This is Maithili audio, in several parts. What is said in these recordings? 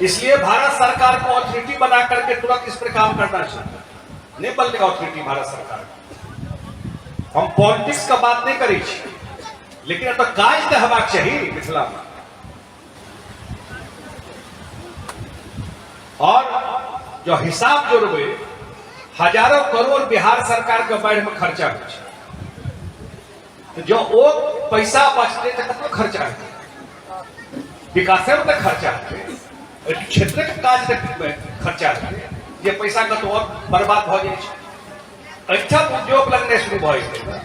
इसलिए भारत सरकार को अथॉरिटी बना करके तुरंत इस पर काम करना चाहिए। नहीं बनले अथॉरिटी भारत सरकार। हम पॉलिटिक्स का बात नहीं करै छी, लेकिन एतऽ काज तऽ हेबाक चाही मिथिला में। और जो हिसाब जोड़बै, हजारों करोड़ बिहार सरकार के बाढ़ि में खर्चा होइ छै, तऽ जो ओ पैसा बचतै तऽ कतऽ खर्चा हेतै? विकासे में तऽ खर्चा हेतै, एहि क्षेत्रक काज खर्चा हेतै। जे पैसा कतौ और बर्बाद भऽ जाइ छै। एहिठाम उद्योग लगनाइ शुरू भऽ जेतै ने,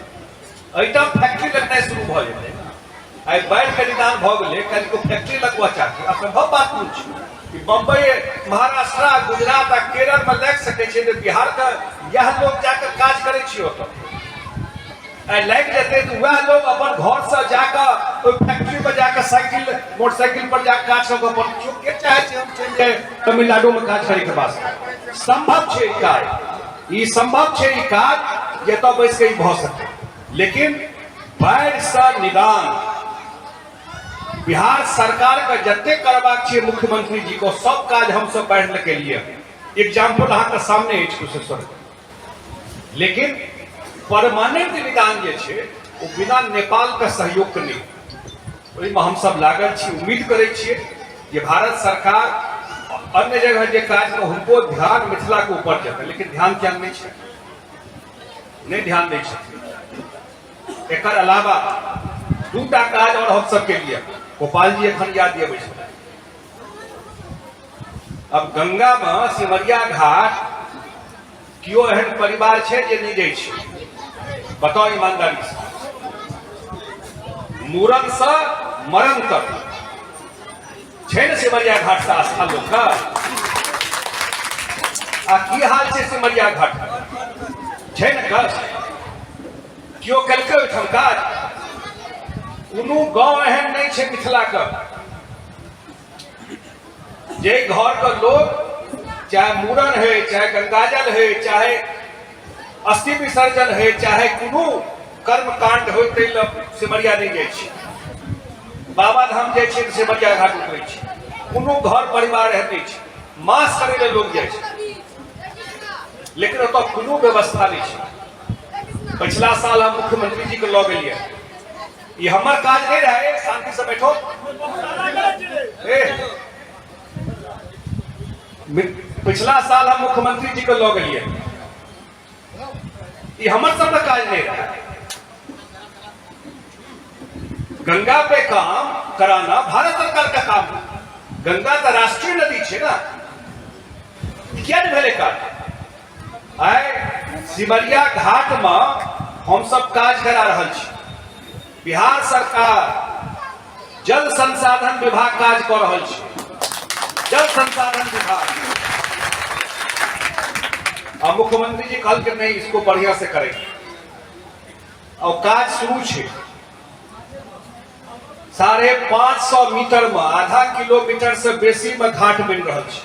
एहिठाम फैक्ट्री लगनाइ शुरू भऽ जेतै ने। आइ बाढ़िके निदान भऽ गेलै, काल्हि को फैक्ट्री लगबऽ चाहतै, असम्भव बात नहि छै कि बम्बई, महाराष्ट्र, गुजरात आ केरलमे लागि सकै छै, तऽ बिहारके इएह लोक जाकऽ काज करै छै ओतऽ। आइ लागि जेतै तऽ वएह लोग अपन घरसँ जाकऽ ओहि फैक्ट्रीमे जाकऽ साइकिल, मोटरसाइकिल पर जाकऽ काज कऽ कऽ अपन के चाहै छै हम चलि जाए तमिलनाडुमे काज करैके वास्ते। सम्भव छै ई काज, ई सम्भव छै ई काज जे एतऽ बैस कऽ ई भऽ सकै। लेकिन बाढ़िसँ निदान बिहार सरकार के जते करबाक छै, मुख्यमंत्री जी को सब काज हमसब बाढ़ि लऽ केलिए। एग्जाम्पल अहाँके सामने अछि कुशेश्वर। लेकिन परमानेंट निदान जे छै, ओ बिना नेपाल के सहयोग के नहि। ओहिमे हमसब लागल छी। उम्मीद करै छियै जे भारत सरकार अन्य जगह जे काज मे हुनको ध्यान मिथिला के ऊपर जेतै, लेकिन ध्यान त्यान नहि छै, नहि ध्यान दै छथिन। एकर अलावा दूटा काज और हम सब के लिए गोपाल जी एखन याद दियबै छथिन। अब गंगा में सिमरिया घाट केओ एहन परिवार छै जे नहि जाइ छै? बताओ ईमानदारी से। मूड़न से मरण तक छै ने सिमरिया घाट से आस्था लोक का? आ की हाल छै सिमरिया घाट? छै ने कष्ट? केओ केलकै ओहिठाम काज? कोनो गाँव एहन नहि छै मिथिलाके जे घर के लोग चाहे मूड़न है, चाहे गंगाजल है, चाहे अस्थि विसर्जन है, चाहे कोनो कर्म कांड हो, ताहि लए सिमरिया नहि जाइ छै। बाबा धाम जाइ छै तऽ सिमरिया घाट उतरै छै। कोनो घर परिवार एहन नहि छै। मास करै लए लोग जाइ छै, लेकिन ओतऽ कोनो व्यवस्था नहि छै। पिछला साल हम मुख्यमंत्री जी के लऽ गेलियै। ई हमर काज नहि रहै। शांति से बैठो। ए, पिछला साल हम मुख्यमंत्री जी के लऽ गेलियै। ई हमर सबके काज नहि रहै। गंगा पे काम कराना भारत सरकार का काम है। गंगा तऽ राष्ट्रीय नदी छै ने, किया नहि भेलै काज? आइ सिमरिया घाट में हम सब काज करा रहल छी। बिहार सरकार, जल संसाधन विभाग काज कऽ रहल छै, जल संसाधन विभाग। आ मुख्यमंत्री जी कहलकै, नहीं, इसको बढ़िया से करेंगे। और काज शुरू छै। 550 मीटर में, आधा किलोमीटर से बेसी में घाट बनि रहल छै।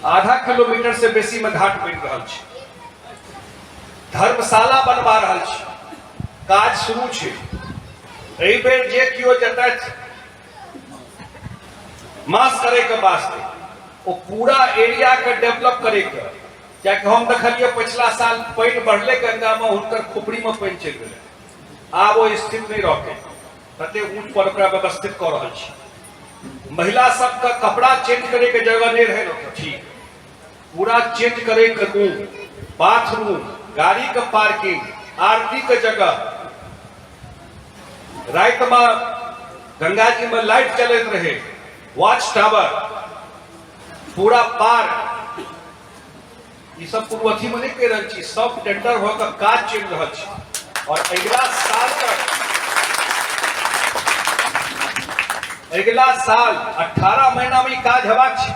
आधा किलोमीटर से बेसी में घाट बनि रहल छै। धर्मशाला बनवा रहल छै। काज शुरू छै। एहि बेर जे केओ जेतथि मास करे के वास्ते, ओ पूरा एरिया के डेवलप करे के, कियाकि हम देखलियै पिछला साल पानि बढ़ले गंगा में, हुनकर खोपड़ी में पानि चलि गेलै। आब ओ स्थित नहि रहतै, तते ऊंच पर ओकरा व्यवस्थित कऽ रहल छी। महिला सबके कपड़ा चेंज करे के जगह नहीं रहे ने, ठीक, पूरा चेंज करे के रूम, बाथरूम, गाड़ी के पार्किंग, आरती के जगह, रात में गंगा जी में लाइट चलैत रहे, वॉच टावर, पूरा पार्क, ई सब कोनो अथी में नहीं कहि रहल छी। सब टेंडर भऽ कऽ काज चलि रहल छै। और अगिला साल तक, अगिला साल 18 महीना में ई काज हेबाक छै।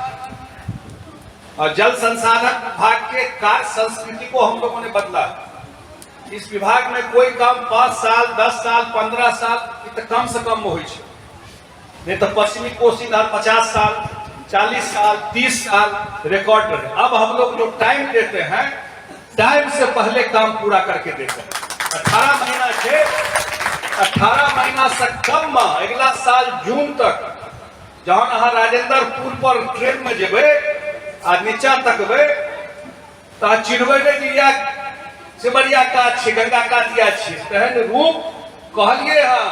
और जल संसाधन विभाग के कार्य संस्कृति को हम लोगों ने बदला। इस विभाग में कोई काम 5 साल, 10 साल, 15 साल, ई तऽ कम से कम होइ छै। नहीं तो पश्चिमी कोसी नहर 50 साल, 40 साल, 30 साल रिकॉर्ड रहे। अब हम लोग जो टाइम देते हैं, टाइम से पहले काम पूरा करके देते हैं। 18 महीना से, 18 महीना से कम में अगला साल जून तक जहन अहाँ राजेंद्र पुल पर ट्रेन में जेबै आ नीचा तकबै तऽ अहाँ चिन्हबै नहि जे इएह सिमरिया कात छै, गंगा कात इएह छियै। तेहन रूप कहलियै हँ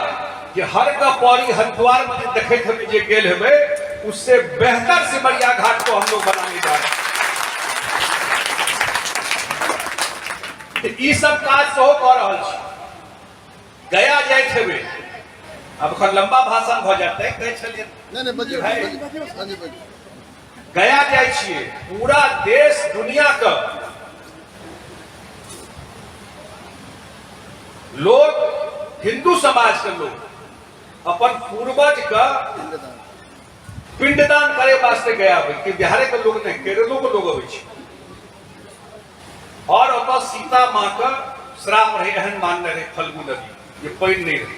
कि हर का पौड़ी हरिद्वार में जे देखैत हेबै, जे गेल हेबै, उससे बेहतर सिमरिया घाट को हम लोग बनाने जा रहे हैं। तऽ ई सब काज सेहो कऽ रहल छी। गया जाइत हेबै, आब एखन लम्बा भाषण भऽ जायत, कहै छलियै। नहि नहि, बजियौ। भाई। बजियौ, हाँ जी, बजियौ। गया जाइ छियै, पूरा देश दुनिया के लोग, हिंदू समाज के लोग अपन पूर्वज के पिंडदान। पिंडदान करे वास्ते गया अबै कि बिहारे के लोग नहि, केरलो के लोग अबै छै। और ओतऽ सीता माँ के श्राप रहे, एहन मानने रहे फल्गु नदी जे पानि नहि रहे,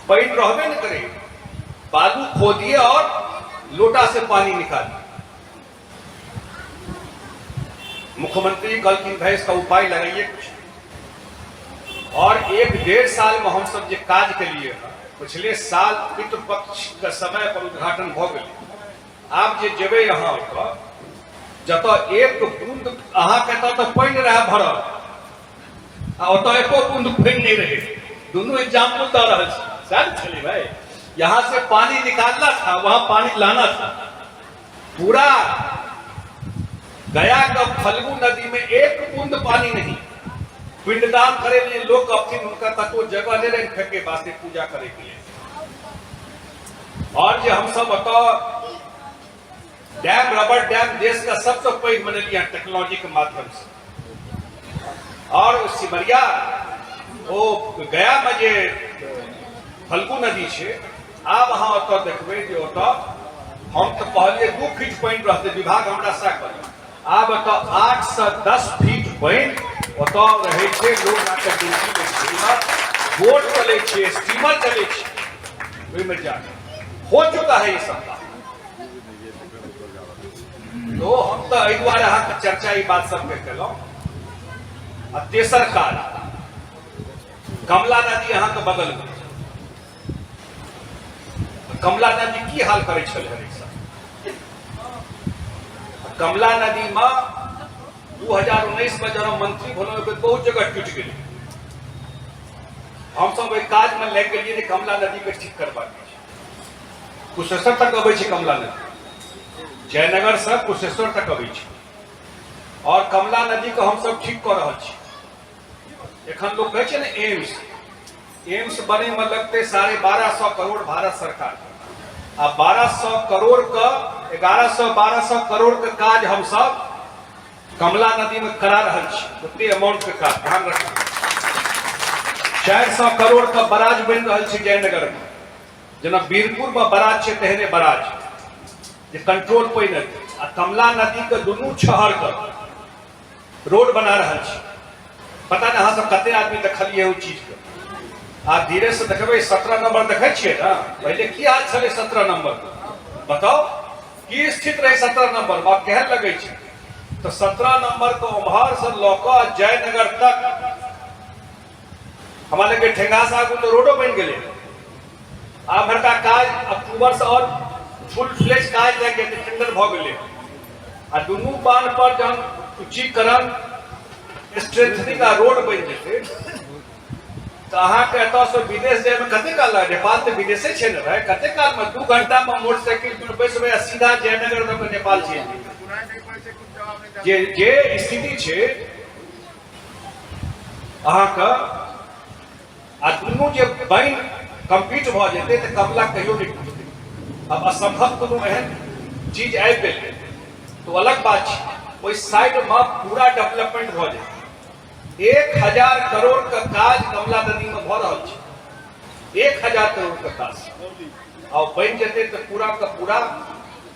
पानि रहबे नहि करे, बालू खोदिए और लोटा से पानी निकालिए। मुख्यमंत्री कहलखिन, भाई, इसका उपाय लगाइए कुछ। और 1-1.5 साल में हम सब जे काज के लिए, पिछले साल पितृपक्ष के समय पर उद्घाटन भ गेलै। आब जे जेबै अहाँ ओतऽ, जतऽ एक बूंद अहाँके एतऽ तऽ पानि रहै भरल आ ओतऽ एको बूंद पानि नहि रहै। दुनू एग्जाम्पल दऽ रहल छी। सएह ने छलै भाई, यहाँ से पानी निकालना था, वहां पानी लाना था। पूरा गया का फल्गु नदी में एक बूंद पानी नहीं। पिंडदान करे लिए लोग अबथिन, हुनका कतौ जगह नहीं रहे फेंके वास्ते, पूजा करे के लिए। और जे हम सब ओतऽ डैम, रबर डैम देश का सबसे पैघ बनेलियै टेक्नोलॉजी के माध्यम से। और सिमरिया, ओ गया में जे फल्गु नदी छै, आब अहाँ ओतऽ देखबै जे ओतऽ हम तऽ कहलियै 2 फीट पानि रहतै, विभाग हमरा सएह कहलक। आब ओतऽ 8 से 10 फीट पानि ओतऽ रहै छै। लोग जाके डुबकी लै छै, बोट चलै छै, स्टीमर चलै छै ओहिमे जाके। हो चुका है ये सब काम। तो हम तऽ एहि दुआरे अहाँके चर्चा ई बात सबके केलहुँ। आ तेसर काज, कमला नदी अहाँके बगलमे, कमला नदी की हाल करै छल हरेक साल। कमला नदी में 2019 में जब हम मंत्री भेलहुँ, ओहि बेर बहुत जगह टूटि गेलै। हमसब ओहि काज में लागि गेलियै जे कमला नदी के ठीक करबाक छै। कुशेश्वर तक अबै छै कमला नदी, जयनगर से कुशेश्वर तक अबै छै और कमला नदी के हमसब ठीक कऽ रहल छी। एखन लोग कहै छै ने एम्स, एम्स बने में लगतै 1250 करोड़ भारत सरकार। आ 1200 करोड़ के, 1100-1200 करोड़ के काज हमसब कमला नदी में करा रहल छी। ओते अमाउंट के काज ध्यान रखू। 400 करोड़ के बराज बनि रहल छै जयनगर में। जेना वीरपुर में बराज छै, तेहने बराज जे कंट्रोल पानि एतै। आ कमला नदी के दुनू छहर के रोड बना रहल छी। पता नहि अहाँ सब कते आदमी देखलियै ओ चीज के। आब धीरे से देखबै। 17 नंबर देखै छियै ने, पहिले की हाल छलै 17 नंबर के, बताउ की स्थित रहै 17 नंबर, आब केहन लगै छै। तऽ 17 नंबर के उम्हर से लऽ कऽ जयनगर तक, हमरा लगे ठेंगा से आगू तऽ रोडो बनि गेलै। आब भरका काज अक्टूबर से और फुल फ्लेज काज लागि जेतै, टेंडर भऽ गेलै। आ दुनू बान्ह पर जहन उच्चीकरण, स्ट्रेंथनिंग आ रोड बनि जेतै तऽ अहाँके एतऽसँ विदेश जायमे कते काल लागत? नेपाल तऽ विदेशे छै ने भाय। कते कालमे, 2 घंटामे मोटरसाइकिल पर बैसबै आ सीधा जयनगर दऽ कऽ नेपाल चलि जेबै। जे जे स्थिति छै अहाँके, आ दुनू जे बनि कम्प्लीट भऽ जेतै तऽ कमला कहियो नहि टूटतै। आब असम्भव कोनो एहन चीज आबि गेलै तऽ अलग बात छै। ओहि साइडमे पूरा डेवलपमेंट भऽ जेतै। 1000 करोड़ के काज कमला नदीमे भऽ रहल छै, 1000 करोड़ के काज। आ बनि जेतै तऽ पूरा के पूरा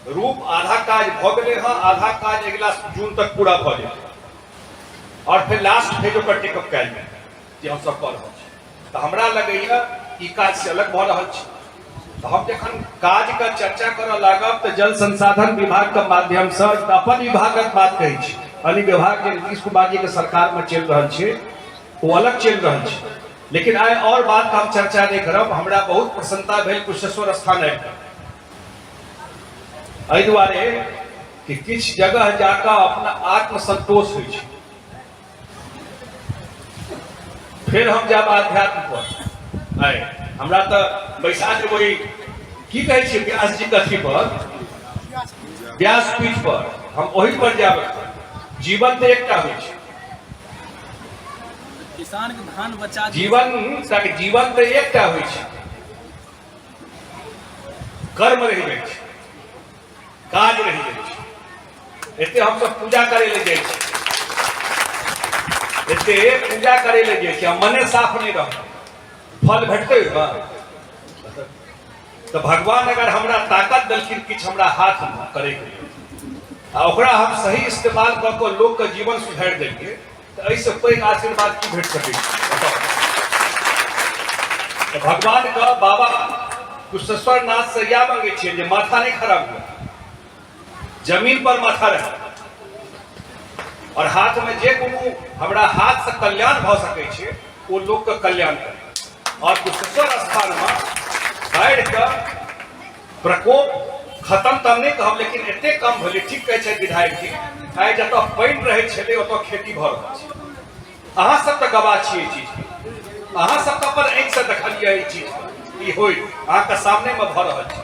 रूप, आधा काज भऽ गेलै हँ, आधा काज अगिला जून तक पूरा भऽ जेतै और फेर लास्ट फेज ओकर टेकअप कयल जेतै, जे हमसब कऽ रहल छी। तऽ हमरा लगैया ई काज से अलग भऽ रहल छै। तऽ हम जखन काजके चर्चा करऽ लागब तऽ जल संसाधन विभागके माध्यमसँ अपन विभागक बात कहै छी। अन्य विभाग जे नीतीश कुमार जीके सरकारमे चलि रहल छै, ओ अलग चलि रहल छै। लेकिन आइ और बात हम चर्चा नहि करब। हमरा बहुत प्रसन्नता भेल कुशेश्वर स्थान आबि कऽ। एहि दुआरे कि किछु जगह जाकऽ अपना आत्मसंतोष होइ छै। फेर हम जायब आध्यात्म पर। आइ हमरा तऽ बैसा देबै, की कहै छियै, व्यास जी कथी पर, व्यासपीठ पर, हम ओहि पर जायब। जीवन तऽ एकटा होइ छै। किसान के धान बचा जीवन तक, जीवन तऽ एकटा होइ छै, कर्म रहि जाइ छै, काज रहि जाइ छै। एते हमसब पूजा करै लए जाइ छी, एते पूजा करै लए जाइ छी आ मने साफ नहि रहल, फल भेटतै ओहिमे? तऽ भगवान अगर हमरा ताकत देलखिन किछु हमरा हाथमे करैके लेल आ ओकरा हम सही इस्तेमाल कऽ कऽ लोकके जीवन सुधारि देलियै, तऽ एहिसँ पैघ आशीर्वाद की भेट सकै छै? तऽ भगवानके, बाबा कुशेश्वर नाथ से इएह मांगै छियै जे माथा नहि खराब हुए, जमीन पर माथा रहे और हाथ में जे कोनो हमरा हाथ से कल्याण भऽ सकै छै, ओ लोकके कल्याण करे। और कुशेश्वर स्थानमे बाढ़िके प्रकोप खत्म तऽ हम नहि कहब, लेकिन एते कम भेलै। ठीक कहै छै विधायक जी, आइ जतऽ पानि रहै छलै ओतऽ खेती भऽ रहल छै। अहाँ सब तऽ गवाह छियै एहि चीजके, अहाँ सब तऽ अपन आँखिसँ देखलियै एहि चीजके, ई होइत अहाँके सामनेमे भऽ रहल छै।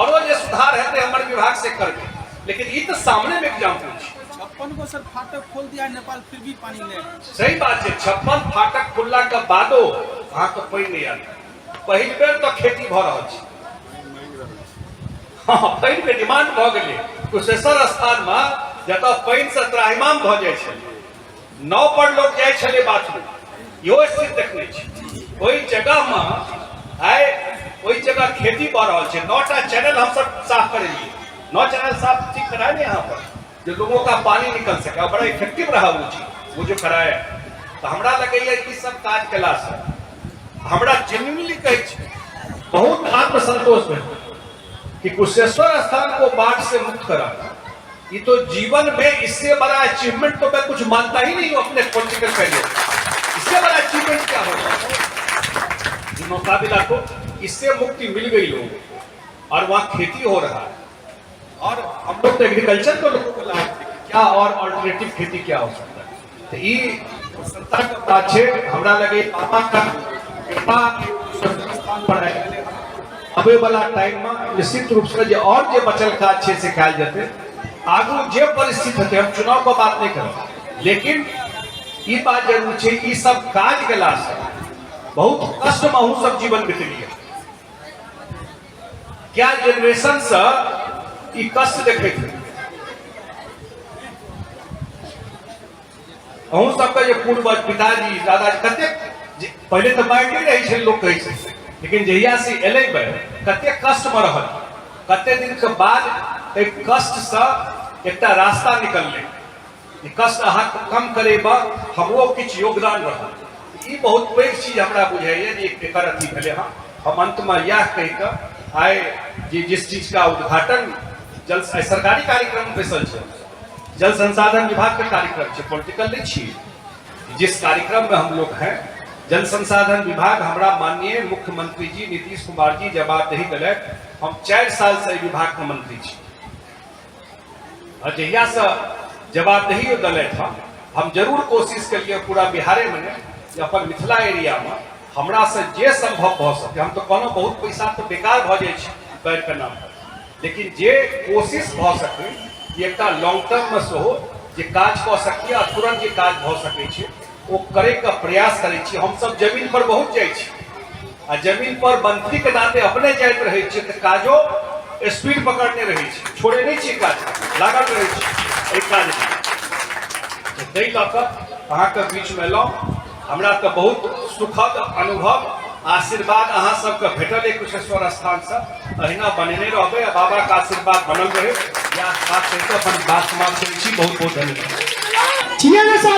औरो जे सुधार हेतै हमर विभाग से करबै, लेकिन ई तऽ सामनेमे एग्जाम्पल छै। 56 गो सर फाटक खोल दिया नेपाल, फिर भी पानी नहीं है। सही बात छै, 56 फाटक खुललाके बादो अहाँके पानि नहि आयल। पहिल बेर तऽ खेती भऽ रहल छै। हँ, पानिके डिमांड भऽ गेलै। कुशेश्वर स्थानमे जतऽ पानिसँ त्राहिमाम भऽ जाइ छलै, नाव पर लोक जाइ छलै बाथरूम, इहो स्थिति देखने छी। ओहि जगहमे आइ ओहि जगह खेती भऽ रहल छै। 9टा चैनल हमसब साफ करेलियै, 9 चैनल साफ ठीक कराए ने यहाँ पर, जे लोगों का पानी निकल सके, और बड़ा इफेक्टिव रहा वो चीज, वो जो कराया। तऽ हमरा लगैया ई सब काज केलासँ हमरा जेन्युइनली कहै छी बहुत आत्मसंतोष भेल कि कुशेश्वर स्थान को बाढ़ से मुक्त करा। ये तो जीवन में इससे बड़ा अचीवमेंट तो मैं कुछ मानता ही नहीं हूं अपने पॉलिटिकल करियर। इससे बड़ा अचीवमेंट क्या होगा? मुकाबिला को इससे मुक्ति मिल गई लोगों को और वहां खेती हो रहा है। और हम लोग तो एग्रीकल्चर को लोगों को लाभ, क्या और ऑल्टरनेटिव खेती क्या हो सकता है? तो ई प्रसन्नता के बात छै। हमरा लगे बाबा का कृपा स्थान पर आबि गेलै। आबै वाला टाइम में निश्चित रूप से जे और जे बचल काज छै से कयल जेतै। आगू जे परिस्थिति हेतै, हम चुनाव के बात नहि करब, लेकिन ई बात जरूर छै, ई सब काज केलासँ बहुत कष्ट में अहूँ सब जीवन बितेलियै। क्या जनरेशन से ई कष्ट देखैत हेबै अहूँ सबके जे पूर्वज, पिताजी, दादाजी, कतेक पहिले तऽ बाढ़ि नहि रहै छै लोक कहै छै, लेकिन जहिया से एलै बाढ़ि, कतेक कष्टमे रहल, कते दिनके बाद एहि कष्टसँ एकटा रास्ता निकललै। ई कष्ट अहाँके कम करैमे हमरो किछु योगदान रहल, ई बहुत पैघ चीज हमरा बुझाइए जे एकर अथी भेलै हँ। हम अंतमे इएह कहि कऽ आइ जे जिस चीज का उद्घाटन जल सरकारी कार्यक्रम बैसल छै, जल संसाधन विभाग के कार्यक्रम छै, पॉलिटिकल नहीं छियै। जिस कार्यक्रम में हम लोग हैं, जल संसाधन विभाग, हमरा माननीय मुख्यमंत्री जी नीतीश कुमार जी जवाबदेही दिलथि। हम 4 साल से एहि विभाग के मंत्री छी और जहिया से जवाबदेही दिलथि हँ, हम जरूर कोशिश करिए पूरा बिहारे में ने जे अपन मिथिला एरिया में हमरा से जे संभव भऽ सके। हम तऽ कहलहुँ बहुत पैसा तऽ बेकार भऽ जाइ छै बाढ़िके नाम पर, लेकिन जे कोशिश भऽ सकै कि एकटा लॉन्ग टर्ममे सेहो जे काज कऽ सकी आ तुरंत जे काज भऽ सकै छै ओ करैके प्रयास करै छी। हमसब जमीन पर बहुत जाइ छी आ जमीन पर मंत्रीके नाते अपने जाइत रहै छियै, तऽ काजो स्पीड पकड़ने रहै छै, छोड़े नहि छियै काज, लागल रहै छी एहि काजमे। ताहि लऽ कऽ अहाँके बीचमे एलहुँ। हमरा तऽ बहुत सुखद अनुभव, आशीर्वाद अहाँ सबके भेटल एक कुशेश्वर स्थानसँ। अहिना बनेने रहबै आ बाबाके आशीर्वाद बनल रहै, इएह बात कहि कऽ अपन बात समाप्त करै छी। बहुत बहुत धन्यवाद। छियै ने सर।